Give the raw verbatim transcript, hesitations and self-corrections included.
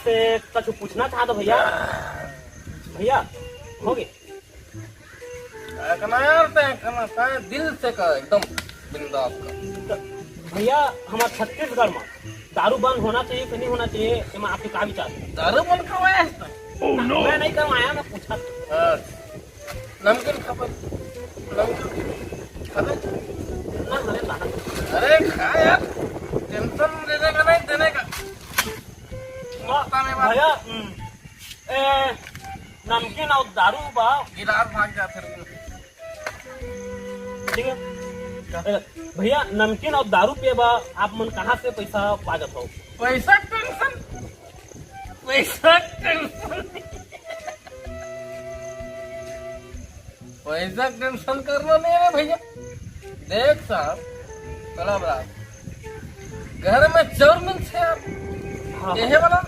से कुछ पूछना चाहत हों भैया। भैया, होगे? कहना यार, तैं कहना, तैं दिल से कह, एकदम बिंदास कह। भैया, हमर छत्तीसगढ़ में दारू बंद होना चाहिए कि नहीं होना चाहिए, एमा आपके का विचार हे? दारू बंद करवाया है इसने? मैं नहीं करवाया, मैं पूछत हों। हाँ। नमकीन खा पर। नमकीन खा ले। ना, मैंने कहा। अरे खा यार, टेंशन लेने का नहीं, देने का। मौका नहीं बात। भैया, हम्म, ए, नमकीन अउ दारू बा। गिलास भाग जा फिर। ठीक है। ए, भैया, नमकीन अउ दारू पिए बा, आप मन कहाँ से पैसा पा जात हो? पैसा टेंशन, पैसा टेंशन, पैसा टेंशन करना नहीं है भैया। देख साहब, चला बड़ा, घर में चाउर मिलथे यार। हाँ। यही वाला